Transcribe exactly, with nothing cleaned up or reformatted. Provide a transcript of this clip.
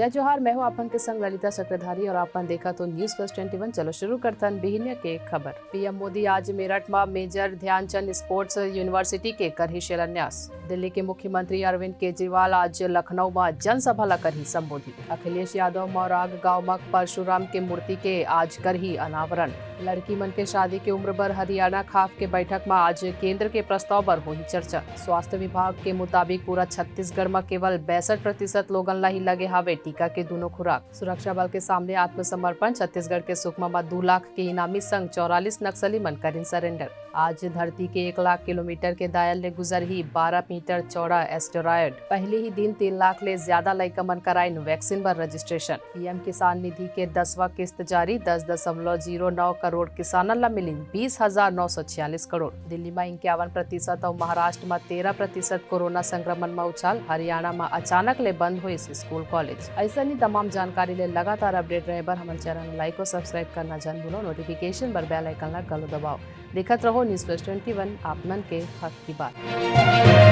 जय जोहार, मैं हूं आप मन के संग ललिता चक्रधारी और आप मन देखत हो News Plus Twenty One। चलो शुरू करथन बिहिनिया के खबर। पीएम मोदी आज मेरठ म मेजर ध्यानचंद स्पोर्ट्स यूनिवर्सिटी के करही शिलान्यास। दिल्ली के मुख्यमंत्री अरविंद केजरीवाल आज लखनऊ म जनसभा ल करही संबोधित। अखिलेश यादव मौराग गांव म परशुराम के मूर्ति के आज करही अनावरण। लड़की मन के शादी के उम्र बर हरियाणा खाफ के बैठक म आज केंद्र के प्रस्ताव बर होही चर्चा। स्वास्थ्य विभाग के मुताबिक पूरा छत्तीसगढ़ म केवल बासठ प्रतिशत लोगन ला ही लगे हावे टीका के दूनों खुराक। सुरक्षा बल के सामने आत्मसमर्पण। छत्तीसगढ़ के सुकमा म दू लाख के इनामी संग चौवालीस नक्सली मन करिन सरेंडर। आज धरती के एक लाख किलोमीटर के दायल ले गुजरही बारह मीटर चौड़ा एस्टेरॉयड। पहले ही दिन तीन लाख ले ज्यादा लइका मन कराइन वैक्सीन बर रजिस्ट्रेशन। पीएम किसान निधि के दसवां किस्त जारी, दस दशमलव जीरो नौ करोड़ किसानन ला मिलिन बीस हजार नौ सौ छियालीस करोड़। दिल्ली म इक्यावन प्रतिशत अउ महाराष्ट्र म तेरह प्रतिशत कोरोना संक्रमण म उछाल। हरियाणा म अचानक ले बंद होइस स्कूल कॉलेज। अइसन ही तमाम जानकारी ले लगातार अपडेट रहे बर हमर चैनल लाइक और सब्सक्राइब करना झन भूलो। नोटिफिकेशन बर बेल आइकन ला घलो दबाओ। देखत रहो News Plus Twenty One, आप मन के हक की बात।